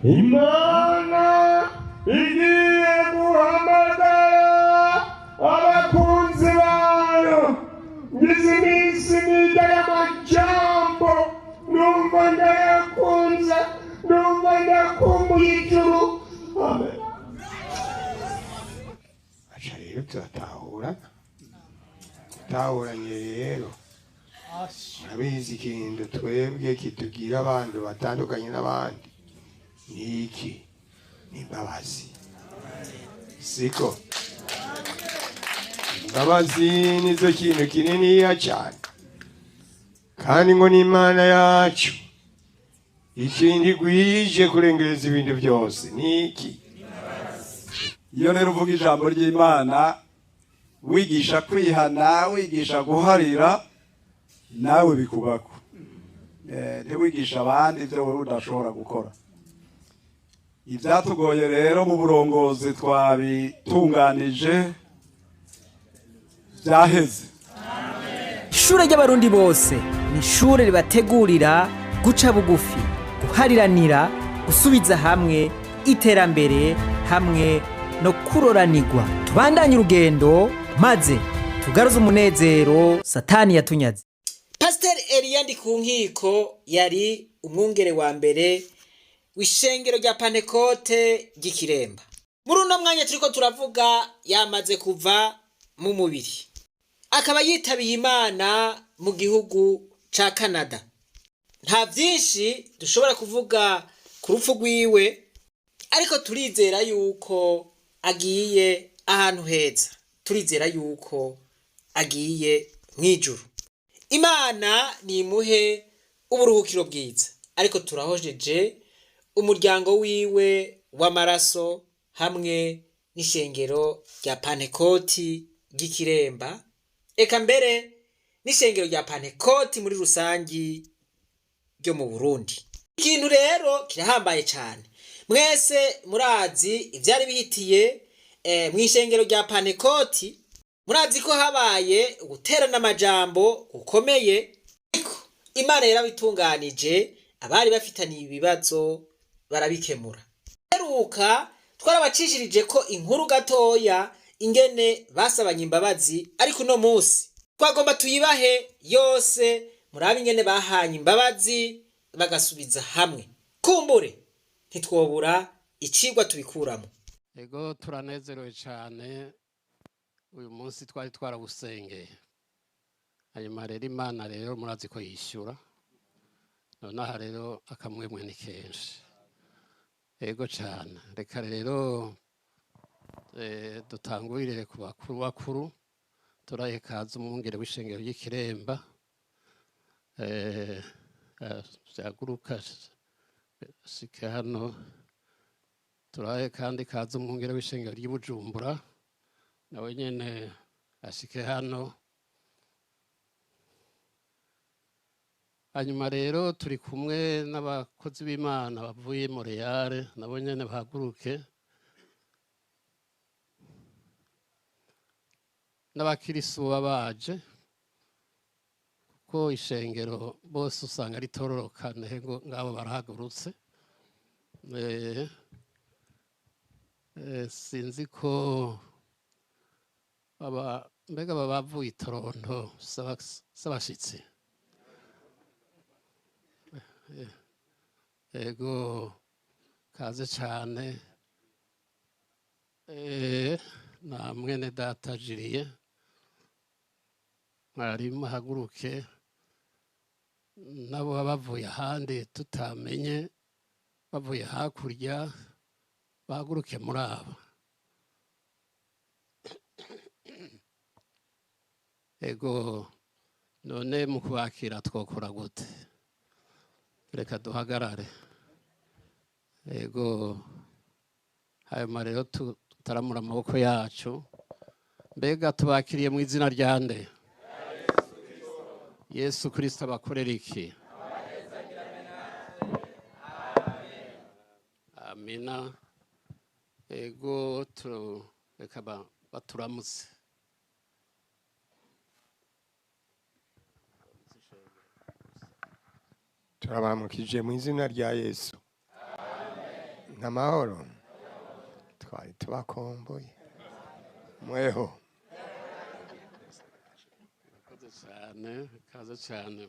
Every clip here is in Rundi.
Imana igiye guhamagara abakunzi bayo. Ngize iminsi niga y'amajambo, numva ndayakunze, numva ndakumbuye ijuru. Amen. Aca rero turatahura, tutahuranye rero. Urabizi, ikintu twebwe kitugira abantu batandukanye n'abandi ni iki? Ni imbabazi, siko? Imbabazi nizo kintu kininiya cyane, kandi ngo ni Imana yacu ikindi gwije kurengereza ibintu byose ni iki? Iyo rero uvuga ijambo ry'Imana, wigisha kwihana, wigisha guharira, nawe bikubako. Ntiwigisha abandi ibyo wowe udashobora gukora. Ibyatugoye rero mu burongozi twabitunganije, byaheze. Ishure ry'Abarundi bose ni ishure ribategurira guca bugufi, guhariranira, gusubiza hamwe, iterambere hamwe no kuroranirwa. Tubandanye urugendo maze tugaruze umunezero Satani yatunyaze. Pasiteri Eliya Ndikunkiko yari umwungere wa mbere w'ishengero rya Pantekote ry'Ikiremba. Muri uno mwanya turiko turavuga yamaze kuva mu mubiri, akaba yitabiye Imana mu gihugu ca Canada. Nta vyinshi dushobora kuvuga ku rupfu rwiwe, ariko turizera yuko agiye ahantu heza, turizera yuko agiye mw'ijuru. Imana nimuhe uburuhukiro bwiza, ariko turahojeje umuryango wiwe w'amaraso hamwe n'ishengero rya Pantekoti ry'Ikiremba, eka mbere n'ishengero rya Pantekoti muri rusangi ryo mu Burundi. Ikintu rero kirahambaye cyane, mwese murazi ivyari bihitiye mw'ishengero rya Pantekoti. Murazi ko habaye guterana amajambo gukomeye, ariko Imana yarabitunganije, abari bafitaniye ibibazo barabikemura. Heruka twarabacishirije ko inkuru gatoya ingene basabanye imbabazi, ariko uno munsi twagomba tuyibahe yose, murabe ingene bahanye imbabazi bagasubiza hamwe. Kumbure ntitwobura icigwa tubikuramo. Ego, turanezerewe cyane. Uyu munsi twari twarawusengeye, hanyuma rero Imana rero murazi ko yishyura. Nonaha rero akamwemwe ni kenshi, ego cyane. Reka rero dutangurire ku bakuru. Bakuru, turahe kaza umwungere w'ishengero ry'Ikiremba, vyaguruka shike hano. Turahe kandi kaza umwungere w'ishengero ry'i Bujumbura, nawe nyene ashike hano. Hanyuma rero turi kumwe n'abakozi b'Imana bavuye Montreal, nabo nyene bahaguruke, n'abakirisu baba baje, kuko ishengero bose usanga ritororokana. Ngo ngabo barahagurutse. Sinzi ko aba mbega baba bavuye i Toronto, s'abashitsi. Ego, kaze cane. Na mwene data Jiriye mwarimu ahaguruke, nabo baba bavuye ahandi tutamenye, bavuye hakurya, bahaguruke muri aba. Ego, none mu kubakira twokora gute? Reka duhagarare. Ego, hanyuma rero tutaramura amaboko yacu. Mbega tubakiriye mu izina rya nde? Yesu Kristo. Abakorera iki? Amina. Ego, reka baturamutse. Turabaramukije mu izina rya Yesu. N'amahoro, twari tubakomboye mweho. Kaze cyane, kaze cyane.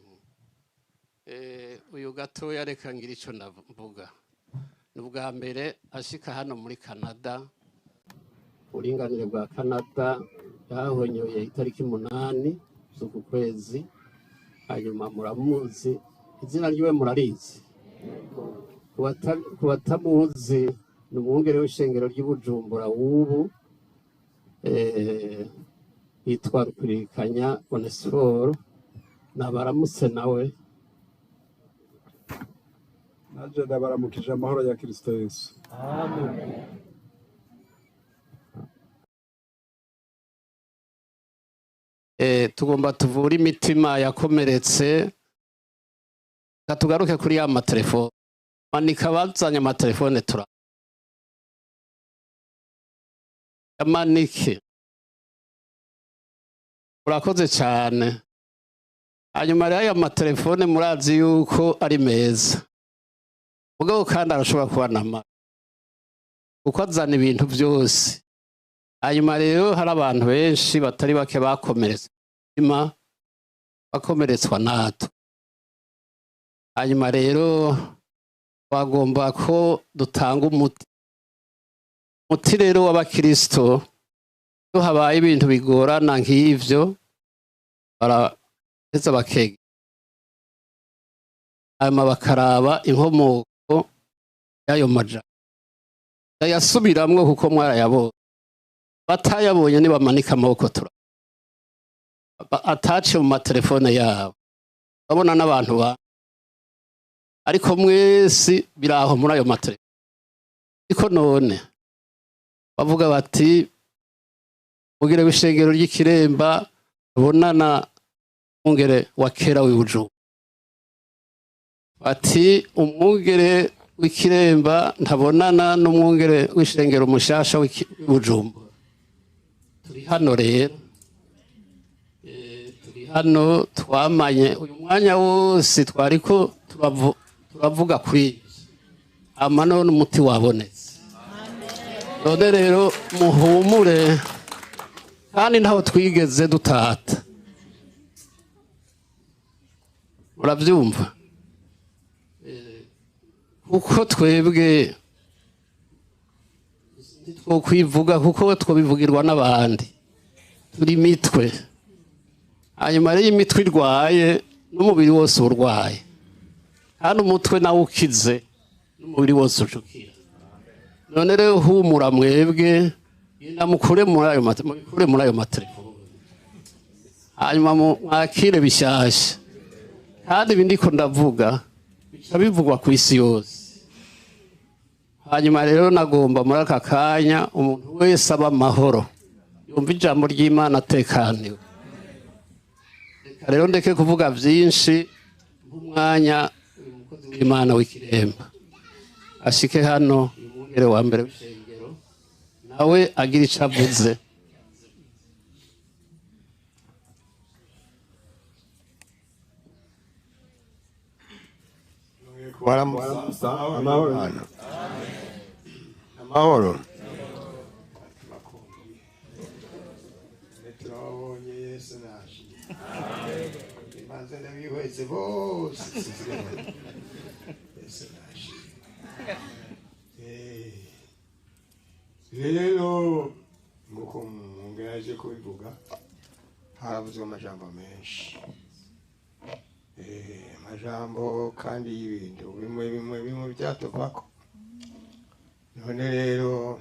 Uyu gatoya, reka ngira icyo ndavuga. Ni ubwa mbere ashika hano muri Canada. Uburinganire bwa Canada yahonyoye itariki 8 z'uku kwezi. Hanyuma muramuzi, izina ryiwe murarizi. Ku batamuzi, ni umwungere w'ishengero ry'i Bujumbura w'ubu, yitwa Rukwirikanya Onesiforo. Nabaramutse nawe. Naje ndabaramukije, amahoro ya Kristo Yesu. Tugomba tuvure imitima yakomeretse. Reka tugaruke kuri ya matelefone. Manika abazanye amatelefone, tura yamanike. Murakoze cyane. Hanyuma rero, aya matelefone murazi yuko ari meza, mugabo kandi arashobora kuba na mabi kuko azana ibintu byose. Hanyuma rero hari abantu benshi batari bake bakomeretse imitima, bakomeretswa natwe. Hanyuma rero bagomba ko dutanga umuti. Umuti rero w'abakirisito, iyo habaye ibintu bigorana nk'ivyo, baraheza bakega, hanyuma bakaraba inkomoko y'ayo majambo, yayasubiramwo kuko mwarayabonye. Batayabonye nibamanika amaboko, tura atace mu matelefone yabo. Urabona n'abantu ba, ariko mwese biraho muri ayo matelefone. Ariko none bavuga bati mugire w'ishengero ry'Ikiremba bonana umwungere wa kera w'iBujumbura, bati umwungere w'Ikiremba ntabonana n'umwungere w'ishengero mushasha w'Ibujumbura. Turi hano rero, turi hano, twamanye uyu mwanya wose twariko turavuga kuri ibyo. Hama none umuti wabonetse. None rero muhumure, kandi ntaho twigeze dutata, urabyumva? Kuko twebwe ntitwokwivuga, kuko twobivugirwa n'abandi. Turi imitwe. Hanyuma rero iyo imitwe irwaye, n'umubiri wose uba urwaye, kandi umutwe nawe ukize, n'umubiri wose ucukira. None rero humura mwebwe, genda mukure muri ayo mukure muri ayo matelefone, hanyuma mwakire bishyashya. Kandi ibi ndiko ndavuga bica bivugwa ku isi yose. Hanyuma rero nagomba muri aka kanya umuntu wese aba amahoro, yumva ijambo ry'Imana atekaniwe. Reka rero ndeke kuvuga byinshi, nk'umwanya uyu mukozi w'Imana w'Ikiremba ashike hano, uyu mwungere wa mbere w'ishengero, nawe agira icyo avuze. Kubaramutsa, amahoro, amahoro. Turabonye, Yesu nashimye. Imanza ndabihweze bose, Yesu nashimye. Rero nk'uko mwungere yaje kubivuga, haravuzwe amajambo menshi, amajambo kandi y'ibintu bimwe bimwe bimwe byatuvako. None rero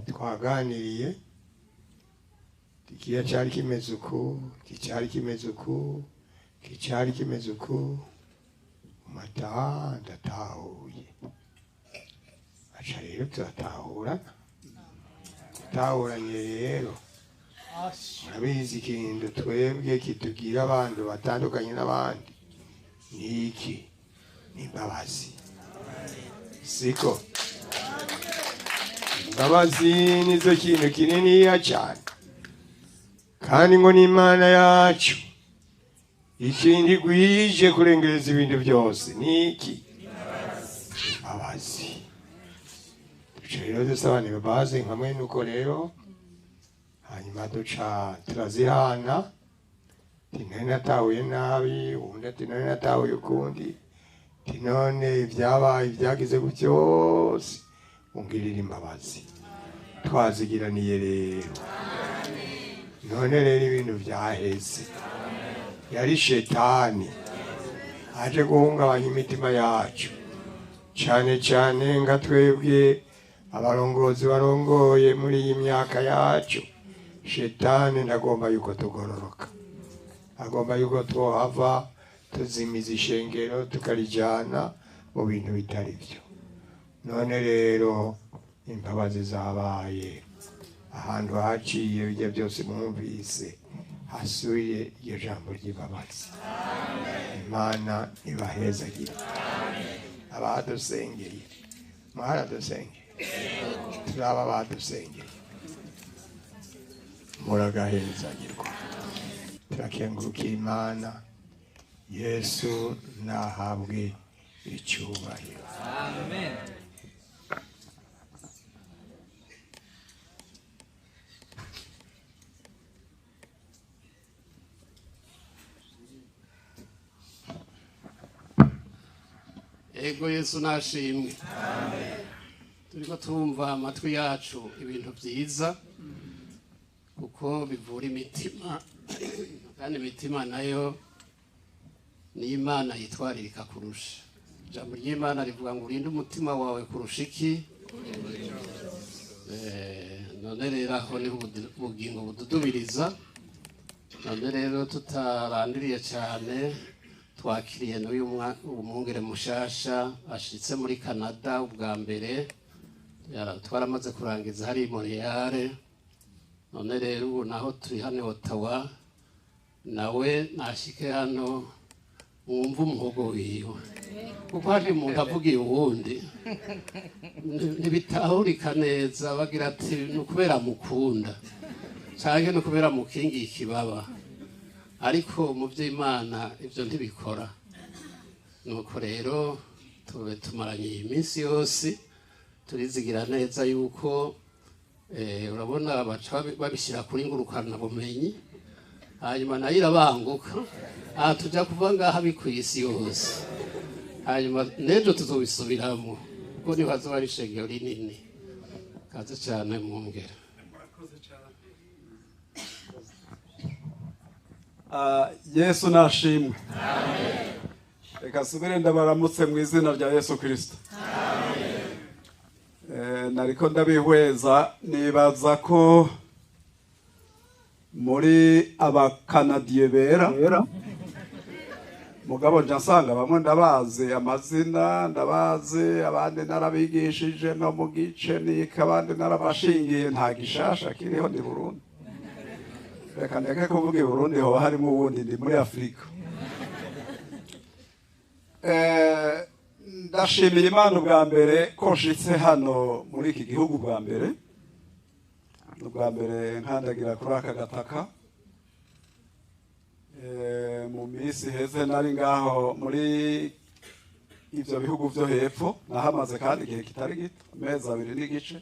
twaganiriye, ikiya cyari kimeze uku, kicyari kimeze uku, kicyari kimeze uku. Mataha ndatahuye, aca rero turatahurana. Tutahuranye rero, murabizi, ikintu twebwe kitugira abantu batandukanye n'abandi ni iki? Ni imbabazi, siko? Imbabazi nizo kintu kininiya cyane, kandi ngo n'Imana yacu ikindi igwije kurengereza ibintu byose ni iki? Imbabazi. Duca rero dusabana imbabazi nka mwene uko rero, hanyuma duca turazihana, ati nari natahuye nabi, uwundi ati nari natahuye ukundi, ati none ibyabaye byagize gutyo byose ungirira imbabazi. Twazigiraniye rero. None rero ibintu byaheze, yari shetani aje guhungabanya imitima yacu, cyane cyane nka twebwe abarongozi barongoye muri iyi myaka yacu. Shetani ntagomba yuko tugororoka, agomba yuko twohava tuzimiza ishengero tukarijyana mu bintu bitari byo. None rero imbabazi zabaye, ahantu haciye bijya byose mwumvise hasuye iryo jambo ry'imbabazi. Imana ibahezagire. Abadusengeye, mwaradusengeye, turaba badusengeye, muragahezagirwa. Turakengurukira Imana. Yesu nahabwe icyubahiro. Amen. Ego Yesu nashimwe. Turiko tumva amatwi yacu ibintu byiza, kuko bivura imitima, kandi imitima nayo ni Imana yitwaririka kurusha. Ijambo ry'Imana rivuga ngo urinde umutima wawe kurusha iki? None rero aho niho ubugingo bududubiriza. None rero tutarandiriye cyane, twakiriye n'uyu umwungere mushasha ashitse muri Canada ubwa mbere. Twaramaze kurangiza hari Montreal. None rero ubu naho turi hano Ottawa, nawe nashike hano mwumve umuhogo wiwe, kuko hari umuntu avugiye uwundi ntibitahurika neza, bagira ati ni ukubera mukunda canke ni ukubera mukingiye ikibaba, ariko mu by'Imana ibyo ntibikora. Nuko rero tube tumaranye iyi minsi yose turizigira neza yuko urabona baca babishyira kuri ngurukana bumenyi, hanyuma nayo irabanguka, aha tujya kuva ngaha bikwiye isi yose, hanyuma n'ejo tuzobisubiramo kuko niho hazoba ari ishengero rinini. Kaze cyane mwongera. Yesu nashimwe. Reka subire ndabaramutse mu izina rya Yesu Kristo. Nariko ndabihweza nibaza ko muri abakanadiye bera, mugabo nja nsanga bamwe ndabazi amazina, ndabazi abandi narabigishije no mu gice nika, abandi narabashingiye, nta gishasha kiriho ndi Burundi. Reka ndeke kuvuga i Burundi, hoba harimo uwundi, ndi muri Afurika. Ndashimira Imana ubwa mbere ko nshitse hano muri iki gihugu bwa mbere, ubwa mbere nkandagira kuri aka gataka. Mu minsi iheze nari ngaho muri ivyo bihugu vyo hepfo, nahamaze kandi igihe kitari gito, amezi 2 n'igice,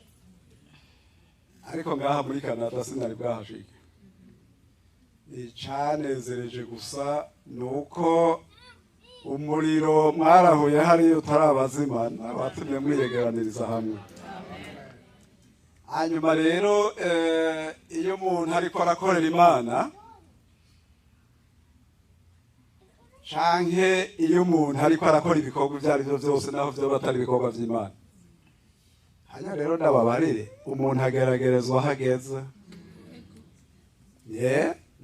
ariko ngaha muri Canada sinari bwahashike. Icanezereje gusa nuko umuriro mwarahuye hariyo utarabazimana, watumye mwiyegeraniriza hamwe. Hanyuma rero iyo umuntu ariko arakorera Imana canke iyo umuntu ariko arakora ibikorwa ibyo ari byo byose, naho vyoba atari ibikorwa vy'Imana, hanyuma rero ndababarire, umuntu ageragerezwa aho ageze.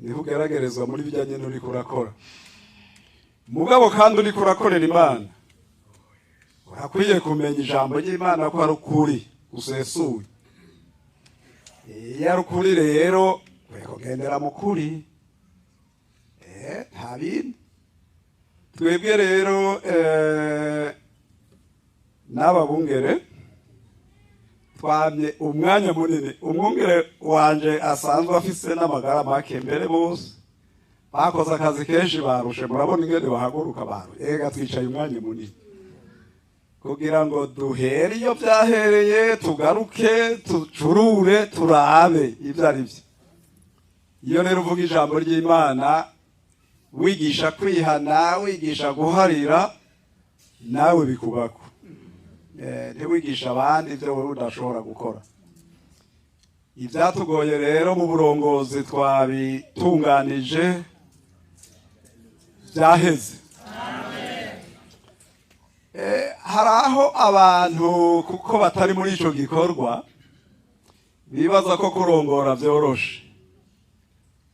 Niho ugeragerezwa muri bijya nyene uriko urakora. Mugabo kandi uriko urakorera Imana, urakwiye kumenya ijambo ry'Imana ko ari ukuri gusesuye. Iyo ari ukuri rero ukwiye kugendera mu kuri, nta bindi. Twebwe rero n'aba bungere twamye umwanya munini. Umwungere wanje asanzwe afise n'amagara make mbere bose bakoze akazi kenshi barushe, murabona ingene bahaguruka barushe, ega twicaye umwanya munini. Kugira ngo duhere iyo byahereye, tugaruke tucurure, turabe ibyo ari byo. Iyo rero uvuga ijambo ry'Imana, wigisha kwihana, wigisha guharira, nawe bikubako. Ntiwigisha abandi ibyo wowe udashobora gukora. Ibyatugoye rero mu burongozi twabitunganije, byaheze. Hari aho abantu, kuko batari muri ico gikorwa, bibaza ko kurongora vyoroshe.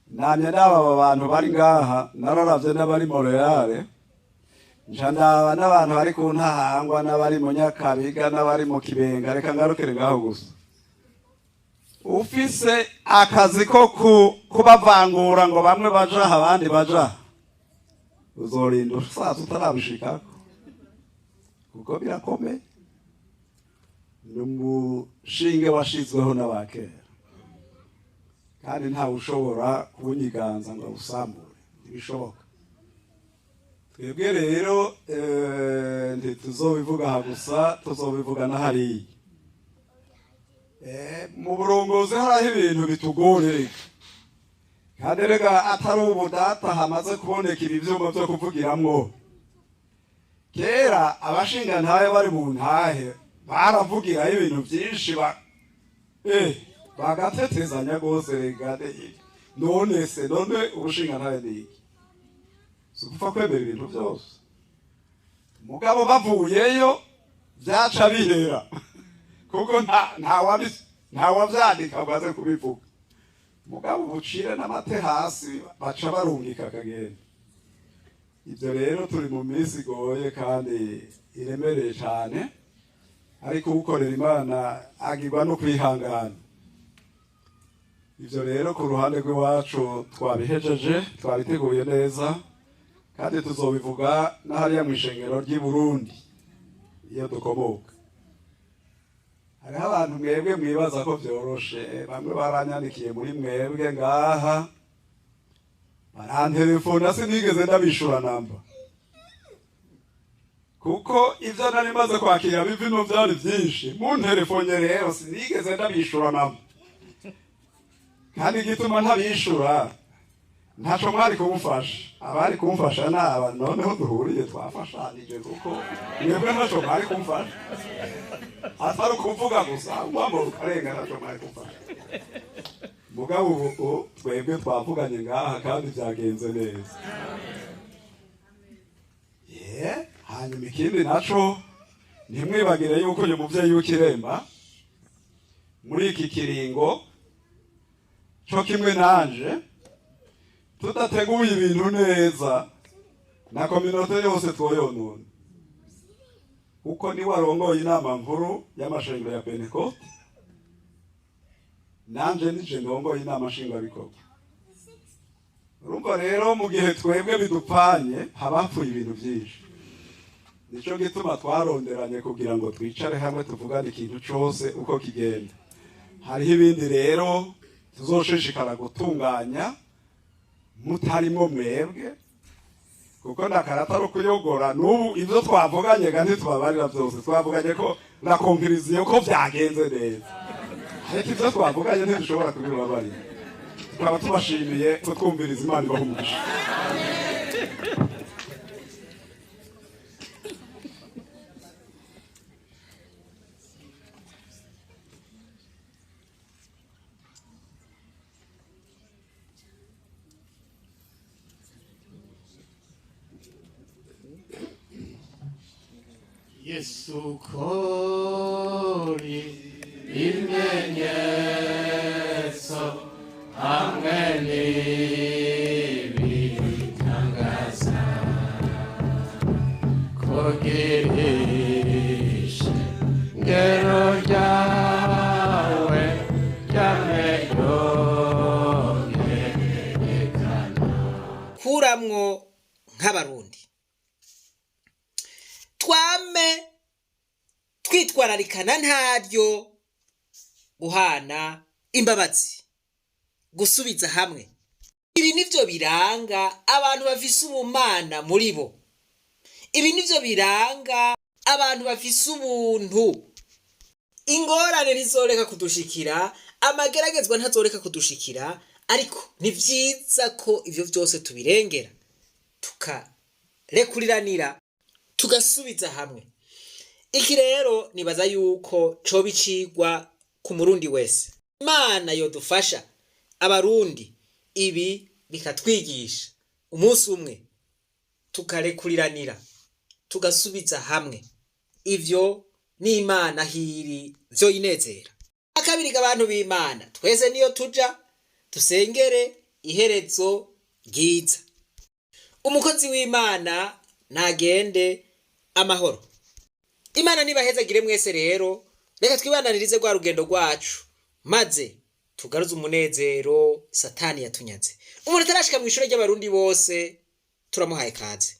Namye ndaba aba bantu bari ngaha, nararavye n'abari Montreal, nca ndaba n'abantu bari ku Ntahangwa, n'abari mu Nyakabiga, n'abari mu Kibenga. Reka ngarukire ngaho gusa. Ufise akazi ko kubavangura ngo bamwe baja aha, abandi baja aha, uzorinda usaza utarabishikako, kuko birakomeye. Ni umushinge washizweho n'abakera, kandi ntawe ushobora kuwunyiganza ngo awusambure, ntibishoboka. Twebwe rero ntituzobivuga aha gusa, tuzobivuga na hariya. Mu burongozi hariho ibintu bitugorera, kandi rega atari ubu data hamaze kuboneka ibi vyuma vyo kuvugiramwo. Kera abashingantahe bari mu ntahe baravugirayo ibintu vyinshi, bagatetezanya rwose. Rega none se, none ubushingantahe ni iki? Si ugupfa kwemera ibintu vyose. Mugabo bavuyeyo vyaca bihera, kuko nta wavyandika ngo aze kubivuga. Mugabo ubucire n'amate hasi, baca barungika akagenda. Ibyo rero turi mu minsi igoye kandi iremereye cyane, ariko ukorera Imana agirwa no kwihangana. Ibyo rero ku ruhande rw'iwacu twabihejeje, twabiteguye neza, kandi tuzobivuga n'ahariya mu ishengero ry'i Burundi iyo dukomoka. Hariho abantu mwebwe mwibaza ko vyoroshe. Bamwe baranyandikiye muri mwebwe ngaha, barantelefona, sinigeze ndabishura namba, kuko ivyo nari maze kwakira bivino vyari vyinshi. Muntelefonye rero sinigeze ndabishura namba, kandi igituma ntabishura, ntaco mwari kumufasha. Abari kumufasha naba noneho duhuriye, twafashanije, kuko mwebwe ntaco mwari kumufasha atari ukuvuga gusa wambo ukarenga, ntaco mwari kumufasha. Mugabo ubu twebwe twavuganye ngaha kandi byagenze neza. Ye, hanyuma ikindi naco, ntimwibagire yuko uyu muvyeyi w'ikiremba muri iki kiringo co kimwe nanje, tudateguye ibintu neza na communauté yose twoyonona, kuko niwe arongoye inama nkuru y'amashengero ya Pentecote, nanje nije ndongoye inama nshingwabikorwa. Urumva rero, mu gihe twebwe bidupfanye, haba hapfuye ibintu byinshi. Nico gituma twaronderanye kugira ngo twicare hamwe, tuvugane ikintu cose uko kigenda. Hariho ibindi rero tuzoshishikara gutunganya mutarimo mwebwe, kuko ndakarata ari kuyogora. N'ubu ibyo twavuganye ga ntitubabarira byose. Twavuganye ko na conclusion ko byagenze neza, ariko ibyo twavuganye ntidushobora kubibabarira. Tukaba tubashimiye kutwumviriza. Imana ibaha umugisha. Yesu kori ibimenyetso hamwe n'ibitangaza kugirisha ngero ryawe ryame. Kuramwo nk'Abarundi twame twitwararikana ntaryo guhana imbabazi, gusubiza hamwe. Ibi nivyo biranga abantu bafise ubumana muri bo. Ibi nivyo biranga Abantu bafise ubuntu. Ingorane ntizoreka kudushikira, amageragezwa ntazoreka kudushikira, ariko ni vyiza ko ivyo vyose tubirengera, tukarekuriranira, tugasubiza hamwe. Iki rero nibaza yuko coba icigwa ku Murundi wese. Imana yodufasha Abarundi, ibi bikatwigisha umunsi umwe tukarekuriranira, tugasubiza hamwe. Ivyo n'Imana hiri vyoyinezera. Akabiri, abantu b'Imana, twese niyo tuja dusengere iherezo ryiza. Umukozi w'Imana nagende amahoro. Imana nibahezagire mwese. Rero reka twibananirize rwa rugendo rwacu, maze tugaruze umunezero Satani yatunyaze. Umuntu atarashika mu ishuri ry'Abarundi bose, turamuhaye kaze.